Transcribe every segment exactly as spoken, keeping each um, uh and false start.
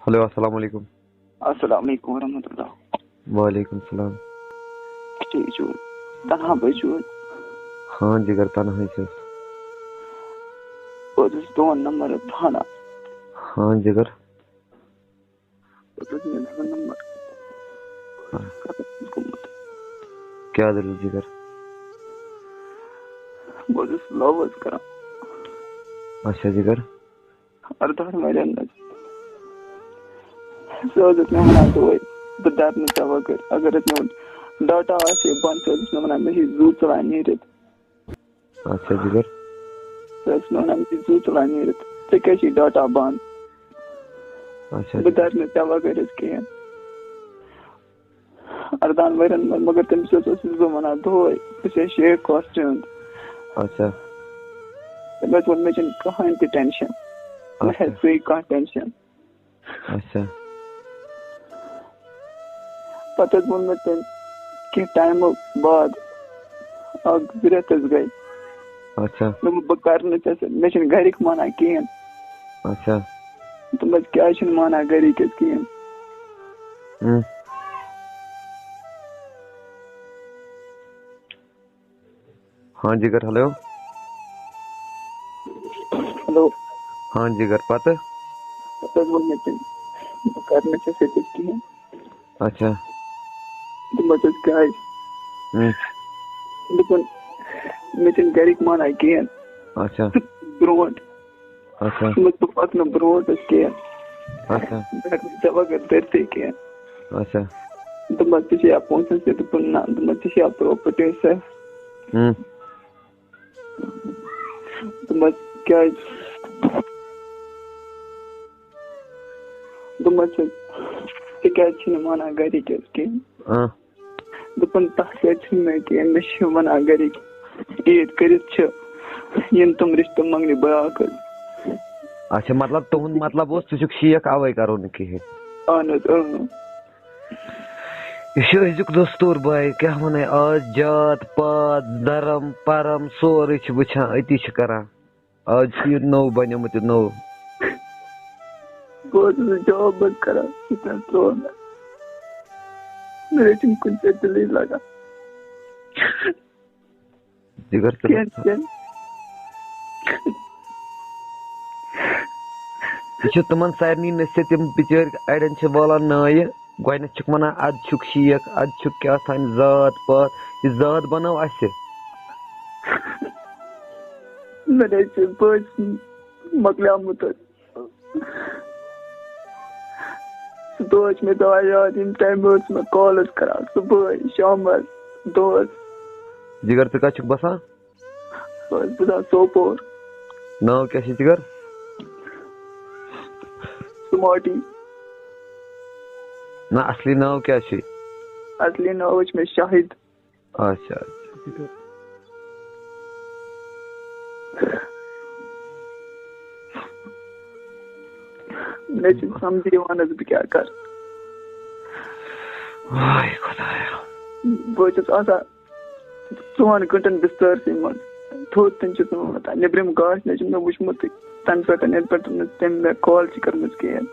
Hello, السلام علیکم۔ السلام علیکم ورحمۃ اللہ۔ وعلیکم السلام۔ ٹھیٖک چھِو؟ تنہا بٲے چھِو حظ؟ ہاں جگر، تنہاے چھُس۔ بہٕ حظ اوسُس تُہُنٛد نمبر حظ ژھانڈان۔ ہاں جگر۔ بہٕ حظ اوسُس مےٚ نمبر۔ ہاں۔ خطس منٛز گوٚمُت۔ کیٛاہ دٔلیٖل جگر؟ بہٕ حظ اوسُس love حظ کران۔ اچھا جگر۔ اَرداہَن ؤرِین منٛز۔ سُہ حظ اوس مےٚ وَنان، دوٚپُن، بہٕ دَرٕ نہٕ ژےٚ وَغٲر۔ اگر حظ میون data آسہِ ہے بنٛد، سُہ حظ اوس مےٚ وَنان، مےٚ چھِ زُو ژَلان نیٖرِتھ۔ اچھا جِگر۔ سُہ حظ اوس مےٚ وَنان، مےٚ چھِ زُو ژَلان نیٖرِتھ، ژےٚ کیٛازِ چھِ data بنٛد؟ اچھا۔ بہٕ دَرٕ نہٕ ژےٚ وَغٲر حظ کِہیٖنۍ۔ اَرداہَن ؤرِین منٛز، مگر تٔمِس حظ اوسُس بہٕ وَنان دۄہَے، بہٕ چھُس شیخ کاسٹہِ ہُنٛد۔ اچھا۔ تٔمۍ حظ ووٚن، مےٚ چھُنہٕ کٕہٕنۍ تہِ tension، مےٚ اچھا۔ ہیٚژٕے کانٛہہ tension۔ اچھا۔ پَتہٕ حظ ووٚن مےٚ تٔمۍ کینٛہہ ٹایمہٕ بعد، اَکھ زٕ رٮ۪تھ حظ گٔے۔ اچھا۔ دوٚپُن، بہٕ کَرٕ نہٕ ژےٚ سۭتۍ، مےٚ چھِنہٕ گَرِکۍ مانان کِہیٖنۍ۔ اچھا۔ دوٚپمَس، کیٛازِ چھِنہٕ مانان گَرِکۍ حظ کِہیٖنۍ؟ ہُم۔ ہاں جِگر، ہیلو۔ ہیلو۔ ہاں جِگر، پَتہٕ؟ پَتہٕ حظ ووٚن مےٚ تٔمۍ، بہٕ کَرٕ نہٕ ژےٚ سۭتۍ حظ کِہیٖنۍ۔ اچھا۔ دوٚپمَس حظ، کیٛازِ؟ ہُم۔ دوٚپُن، مےٚ چھِنہٕ گَرِکۍ مانان کِہیٖنۍ۔ اچھا۔ برونٛٹھ۔ اچھا۔ دوٚپمَس، بہٕ پَکنہٕ برونٛٹھ حظ کینٛہہ۔ اچھا۔ بہٕ ہٮ۪کہٕ نہٕ ژےٚ بغٲر دٔرتھٕے کینٛہہ۔ اچھا۔ دوٚپمَس، ژےٚ چھےٚ یا پونٛسَن سۭتۍ؟ دوٚپُن، نہ۔ دوٚپمَس، ژےٚ چھےٚ یا property سۭتۍ؟ ہُم۔ دوٚپمَس، کیٛازِ؟ دوٚپمَس، ژٕ کیٛازِ چھِنہٕ مانان گَرِکۍ حظ کِہیٖنۍ؟ آ۔ دوٚپُن، تَتھ کیٛازِ چھُنہٕ مےٚ کینٛہہ، مےٚ چھِ وَنان گَرِکۍ، عیٖد کٔرِتھ چھِ یِن تِم رِشتہٕ منٛگنہِ بیٛاکھ حظ۔ اچھا، مطلب، تُہُنٛد مطلب اوس، ژٕ چھُکھ شیخ، اَوَے کَرو نہٕ کِہیٖنۍ۔ اَہَن حظ، اۭں۔ یہِ چھُ أزیُک دستوٗر، بھاے، کیٛاہ وَنَے، آز جات پات، دَرم پَرم، سورُے چھِ وٕچھان، أتی چھِ کَران۔ آز چھُ یہِ نوٚو بَنیومُت، یہِ نوٚو۔ بہٕ حظ چھُس job حظ کران، یہِ تہِ حظ ترٛوو مےٚ۔ مےٚ حظ چھُنہٕ کُنہِ جایہِ دِلٕے لگان۔ جِگر ژٕ کینٛہہ، کینٛہہ۔ یہِ چھُ تِمن سارنٕے نصیحت، یِم بِچٲرۍ اَڑٮ۪ن چھِ والان نایہِ۔ گۄڈٕنٮ۪تھ چھِکھ وَنان، اَدٕ چھُکھ شیخ، اَدٕ چھُکھ کیٛاہ تام ذات پات۔ یہِ ذات بَنٲو اَسہِ۔ مےٚ نَے چھُ بٲے سُنٛد مۄکلیومُت حظ۔ سُہ دۄہ حظ چھُ مےٚ پٮ۪وان یاد، ییٚمہِ ٹایمہٕ حظ چھُ مےٚ call حظ کران، صُبحٲے، شامَس، دۄہَس۔ جِگر، ژٕ کَتہِ چھُکھ بَسان؟ بہٕ حظ بَسان سوپور۔ ناو کیٛاہ چھُ، جِگر؟ سمارٹی۔ نہ، اَصلی ناو کیٛاہ چھُے؟ اَصلی ناو حظ چھُ مےٚ شاہد۔ اچھا، اچھا۔ مےٚ چھُنہٕ سَمجھی یِوان حظ، بہٕ کیٛاہ کَرٕ۔ واے خۄدایا۔ بہٕ حظ چھُس آسان ژۄن گٲنٛٹن بستٲرسٕے منٛز۔ تھوٚد تہِ چھُس نہٕ وۄتھان، نیٚبرِم گاش نہ چھُنہٕ مےٚ وُچھمُتٕے۔ تَنہٕ پٮ۪ٹھ ییٚلہِ پٮ۪ٹھ نہٕ تٔمۍ مےٚ call چھِ کٔرمٕژ کِہیٖنۍ۔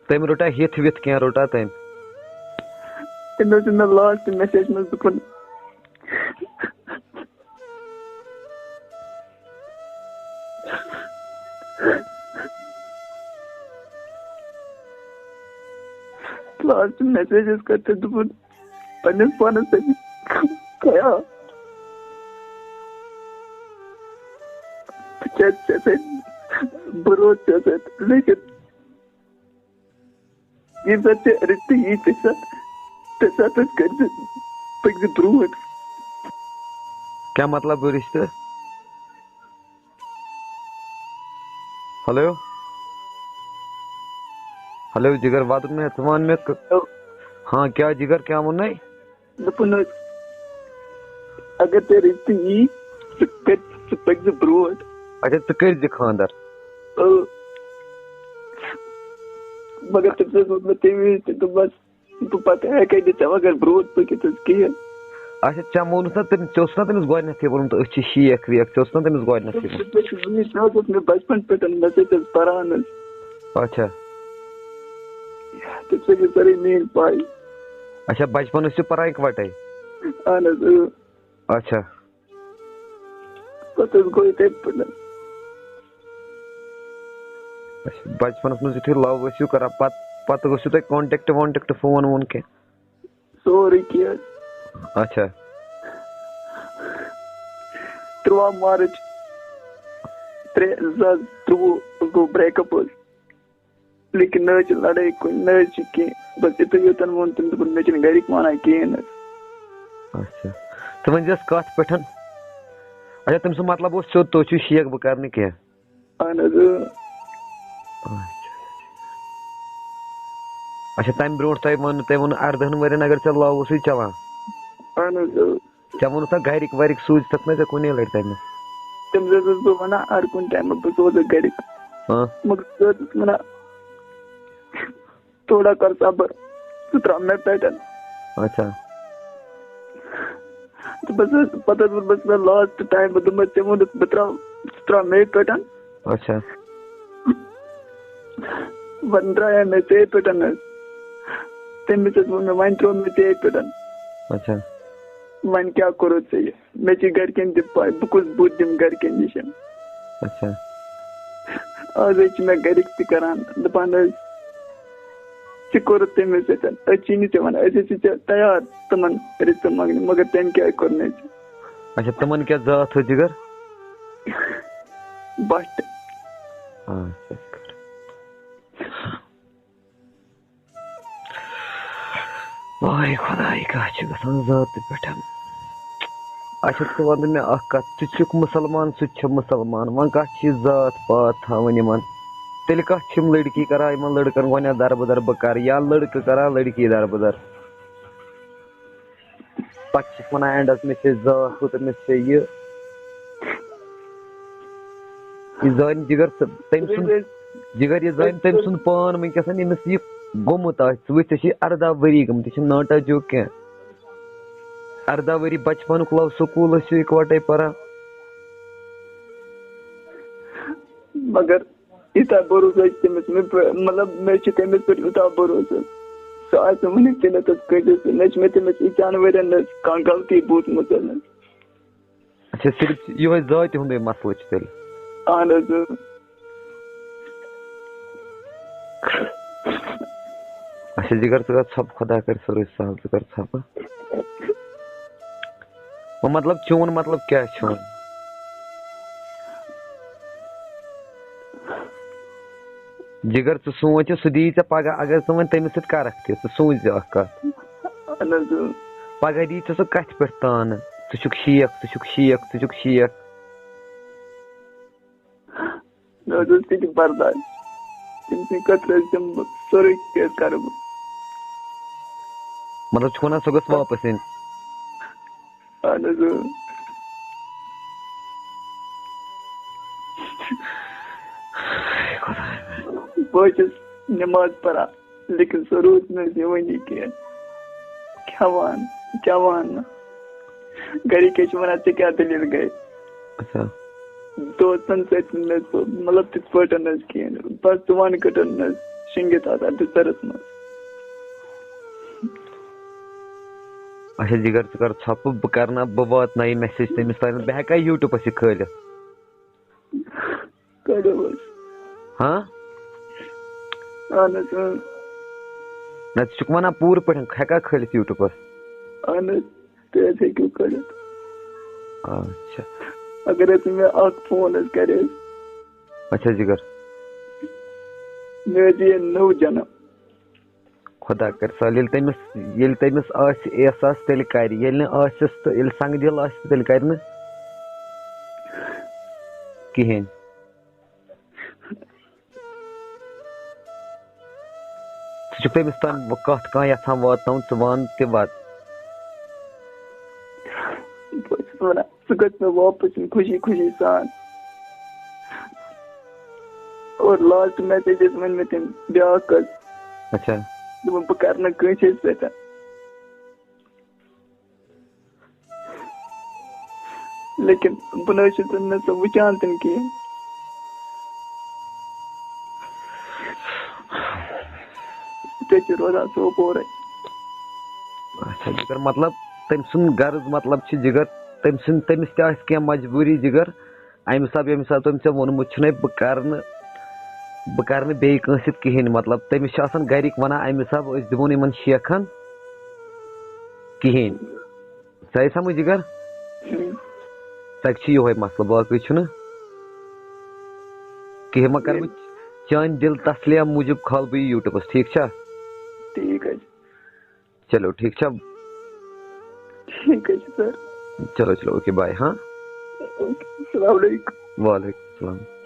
تٔمۍ روٚٹا ہیٚتھ ویٚتھ کینٛہہ، روٚٹا تٔمۍ؟ تٔمۍ حظ دیُت مےٚ last message منٛز دوٚپُن، last message حظ کٔر تٔمۍ دوٚپُن، پننِس پانس سۭتۍ خیال۔ بہٕ چھَس ژےٚ سۭتۍ، بہٕ روزٕ ژےٚ سۭتۍ، لیکن ییٚمہِ ساتہٕ ژےٚ رِشتہٕ یی، تَمہِ ساتہٕ، تَمہِ ساتہٕ حظ کٔرۍ زِ، پٔکۍ زِ برٛونٛٹھ۔ کیٛاہ مطلب رِشتہٕ؟ ہیلو؟ ہیلو، جِگر، وَدُن مےٚ، ژٕ وَن مےٚ۔ ہیلو؟ ہاں، کیٛاہ جِگر، کیٛاہ ووٚنُے؟ دوٚپُن حظ، اگر ژےٚ رِشتہٕ یی، ژٕ کٔرۍ، ژٕ پٔکۍ زِ برٛونٛٹھ۔ اچھا، ژٕ کٔرۍ زِ خانٛدر۔ اۭں۔ مگر تٔمِس حظ ووٚن مےٚ تَمہِ وِزِ تہِ، دوٚپمَس، بہٕ پَتہٕ ہٮ۪کَے نہٕ ژےٚ وَغٲر برٛونٛٹھ پٔکِتھ حظ کِہیٖنۍ۔ اچھا، ژےٚ ووٚنُتھ نا تٔمِس، ژےٚ اوسُتھ نا تٔمِس گۄڈٕنٮ۪تھٕے ووٚنمُت، أسۍ چھِ شیخ ویخ، ژےٚ اوسُتھ نا تٔمِس گۄڈٕنٮ۪تھٕے ووٚنمُت؟ مےٚ چھُ وُنہِ، سُہ حظ اوس مےٚ بَچپَن پٮ۪ٹھ مےٚ سۭتۍ حظ پَران حظ۔ اچھا۔ تٔمۍ سۭتۍ چھِ سٲرٕے میٛٲنۍ پَے۔ اچھا، بچپن ٲسِو پران اِکوٹے؟ اہن حظ، اۭں۔ اچھا۔ پتہٕ حظ گوٚو یِتھَے پٲٹھۍ۔ اچھا، بچپنس منٛز یُتھُے love ٲسِو کران، پت-، پتہٕ ٲسِو تۄہہِ contact وانٹیکٹ، فون وون کینٛہہ؟ سورُے کینٛہہ۔ اچھا۔ تُرٛواہ مارٕچ ترٛےٚ، زٕ ساس ترٛۆوُہ گوٚو break up حظ۔ لیکن نہ حظ چھِ لڑٲے کُنہِ، نہ حظ چھِ کینٛہہ۔ بس یِتُے یوتن ووٚن تٔمۍ، دوٚپُن، "مےٚ چھِنہٕ گرِکۍ مانان کِہیٖنۍ حظ۔" اچھا۔ ژٕ ؤنۍ زٮ۪س کَتھ پٮ۪ٹھ؟ اچھا، تٔمۍ سُنٛد مطلب اوس سیوٚد، تُہۍ چھِو شیخ، بہٕ کَرٕ نہٕ کینٛہہ۔ اہن حظ، اۭں۔ اچھا۔ اچھا، تَمہِ برونٛٹھ تۄہہِ ووٚن، تۄہہِ ووٚن اَردَہَن ؤرِین اگر ژےٚ love اوسُے چلان۔ اہن حظ، اۭں۔ ژےٚ ووٚنُتھ نا گرِکۍ ورِکۍ سوٗزتھکھ نا ژےٚ کُنے لٹہِ تَمہِ؟ تٔمِس حظ اوسُس بہٕ وَنان ہر کُنہِ ٹایمہٕ بہٕ سوزَکھ گرِکۍ۔ ہاں۔ مگر سُہ حظ اوس وَنان تھوڑا کر صبر، ژٕ ترٛاو مےٚ پٮ۪ٹھ۔ اچھا۔ تہٕ بس حظ، پتہٕ حظ ووٚن بس مےٚ last time، بہٕ دوٚپمَس، ژےٚ ووٚنُتھ بہٕ ترٛاو، ژٕ ترٛاو مے پٮ۪ٹھ۔ اچھا۔ وۄنۍ درٛایے مےٚ ژے پٮ۪ٹھ حظ۔ تٔمِس حظ ووٚن مےٚ، وۄنۍ ترٛوو مےٚ ژے پٮ۪ٹھ۔ اچھا۔ وۄنۍ کیٛاہ کوٚرُتھ ژےٚ یہِ؟ مےٚ چھِ گرِکٮ۪ن تہِ پَے، بہٕ کُس بُتھ دِمہٕ گرِکٮ۪ن نِش۔ اچھا۔ آز حظ چھِ مےٚ گرِکۍ تہِ کران، دَپان حظ، "ژےٚ کوٚرُتھ تٔمِس سۭتۍ؟" أسۍ چھِی نہٕ ژےٚ وَنان، أسۍ حظ چھِ ژےٚ تیار تِمن رِشتہٕ منٛگنہِ، مگر تٔمۍ کیٛازِ کوٚر نہٕ ژےٚ؟ اچھا، تِمن کیٛاہ ذات ہُہ جِگر؟ بٹ۔ اچھا۔ واے خۄداے، کَتھ چھِ گژھان ذاتہٕ پٮ۪ٹھ۔ اچھا، ژٕ وَن تہٕ مےٚ اَکھ کَتھ، ژٕ چھُکھ مُسلمان، سُہ تہِ چھُ مُسلمان، وۄنۍ کَتھ چھِ یہِ ذات پات تھاوٕنۍ یِمَن؟ تیٚلہِ کَتھ چھِ یِم لٔڑکی کَران یِمَن لٔڑکَن گۄڈٕنٮ۪تھ دَربٕدَر بہٕ کَرٕ، یا لٔڑکہٕ کَران لٔڑکی دَربٕدَر؟ پَتہٕ چھِس وَنان اینڈَس، مےٚ چھے ذات ہُہ تہٕ مےٚ چھے یہِ۔ یہِ زانہِ جِگر سُہ، تٔمۍ سُنٛد جِگر، یہِ زانہِ تٔمۍ سُنٛد پان وٕنکیٚس، ییٚمِس یہِ گوٚمُت آسہِ۔ ژٕ وٕچھ، ژےٚ چھِ اَرداہ ؤری گٔمٕتۍ، یہِ چھُنہٕ ناٹا جوک کینٛہہ۔ اَرداہ ؤری بچپنُک love، سکوٗل ٲسِو اِکوَٹَے پَران۔ مگر یوٗتاہ بھروسہٕ حظ چھُ تٔمِس، مےٚ پے-، مطلب، مےٚ چھُ تٔمِس پٮ۪ٹھ یوٗتاہ بھروسہٕ، سُہ آسہِ نہٕ وٕنیُک تہِ نہٕ تَتھ کٲنٛسہِ سۭتۍ، نہ چھِ مےٚ تٔمِس یہِ چانہٕ ؤرِین نہ کانٛہہ غلطی بوٗزمٕژ حظ۔ اچھا، صرف یِہوٚے ذاتہِ ہُنٛدُے مسلہٕ چھُ تیٚلہِ؟ اہن حظ، اۭں۔ اچھا، جِگر، ژٕ کر ژھۄپہٕ، خۄدا کَرِ سورُے سہل، ژٕ کر ژھۄپہٕ۔ وۄنۍ مطلب، چون مطلب کیٛاہ چھُ وۄنۍ؟ جِگر، ژٕ سونٛچ، سُہ دِیی ژےٚ پگاہ، اگر ژٕ وۄنۍ تٔمِس سۭتۍ کرکھ تہِ، ژٕ سونٛچ زِ اکھ کتھ۔ اہن حظ، اۭں۔ پگاہ دِیی ژےٚ سُہ کتھِ پٮ۪ٹھ تانہٕ، "ژٕ چھُکھ شیخ، ژٕ چھُکھ شیخ، ژٕ چھُکھ شیخ"۔ مےٚ حظ اوس تہِ تہِ برداش۔ تٔمۍ سٕنٛدِ خٲطرٕ حظ دِمہٕ بہٕ سورُے کینٛہہ کرٕ بہٕ۔ مطلب، چھُکھ وَنان سۄ گٔژھ واپس یِنۍ؟ اہن حظ، اۭں۔ بہٕ حظ چھُس نٮ۪ماز پران، لیکن سۄ روٗز نہٕ حظ یِوٲنی کینٛہہ۔ کھٮ۪وان، چٮ۪وان نہٕ۔ گرِکۍ حظ چھِ وَنان، "ژےٚ کیٛاہ دٔلیٖل گٔے؟" اچھا۔ دوستن سۭتۍ نہٕ حظ، مطلب، تِتھ پٲٹھۍ نہٕ حظ کِہیٖنۍ۔ بس دُعاہن کٔٹن نظر، شِنٛگِتھ آسان بِسترس منٛز۔ اچھا جِگر، ژٕ کر ژھۄپہٕ، بہٕ کرناو، بہٕ واتناو یہِ message تٔمِس تام۔ بہٕ ہٮ۪کا YouTubeس یہِ کھٲلِتھ؟ کٔرِو حظ۔ ہاں؟ اہن حظ، اۭں۔ نہ، ژٕ چھُکھ وَنان پوٗرٕ پٲٹھۍ ہٮ۪کا کھٲلِتھ YouTubeس؟ اہن حظ، تُہۍ حظ ہیٚکِو کٔرِتھ۔ اچھا۔ اگر حظ ژٕ مےٚ اکھ فون حظ کَرِ حظ۔ اچھا جِگر۔ مےٚ حظ یِیہِ نوٚو جنم۔ خۄدا کَرِ سہل، ییٚلہِ تٔمِس، ییٚلہِ تٔمِس آسہِ احساس، تیٚلہِ کَرِ، ییٚلہِ نہٕ آسٮ۪س تہٕ ییٚلہِ سنٛگہٕ دِل آسہِ، تیٚلہِ کَرِ نہٕ کِہیٖنۍ۔ ژٕ چھُکھ تٔمِس تام وۄنۍ کَتھ کانٛہہ یَژھان واتناوُن، ژٕ وَن تہِ وَت۔ بہٕ حظ چھُس وَنان، سُہ گژھِ مےٚ واپس یُن خوشی خوشی سان۔ اور last message حظ ؤنۍ مےٚ تٔمۍ بیٛاکھ حظ۔ اچھا۔ دوٚپُن، "بہٕ کَرٕ نہٕ کٲنٛسے سۭتۍ۔" لیکن بہٕ نہ حظ چھُس نہٕ سُہ وٕچھان تہِ نہٕ کِہیٖنۍ۔ تٔتی روزان سوپورے۔ اچھا جِگر، مطلب تٔمۍ سُنٛد غرض، مطلب چھِ جِگر، تٔمۍ سٕنٛد، تٔمِس تہِ آسہِ کینٛہہ مجبوٗری جِگر، اَمہِ حساب، ییٚمہِ حساب تٔمۍ ژےٚ ووٚنمُت چھُنَے، بہٕ کَرٕ نہٕ، بہٕ کَرٕ نہٕ بیٚیہِ کٲنٛسہِ سۭتۍ کِہیٖنۍ۔ مطلب تٔمِس چھِ آسان گَرِکۍ وَنان اَمہِ حساب أسۍ دِمو نہٕ یِمَن شیخَن کِہیٖنۍ۔ ژےٚ آیہِ سَمٕجھ جِگر؟ ہُم۔ تَتہِ چھُ یِہوٚے مسلہٕ، باقٕے چھُنہٕ کِہیٖنۍ۔ وۄنۍ کَرٕ بہٕ چانہِ دِل تسلیہ موٗجوٗب کھالہٕ بہٕ یہِ YouTubeَس، ٹھیٖک چھا؟ ٹھیٖک حظ چھُ۔ چلو، ٹھیٖک چھا؟ ٹھیٖک حظ چھُ، سَر۔ چلو، چلو، okay، bye، ہاں؟ Okay، السلام علیکُم۔ وعلیکُم السلام۔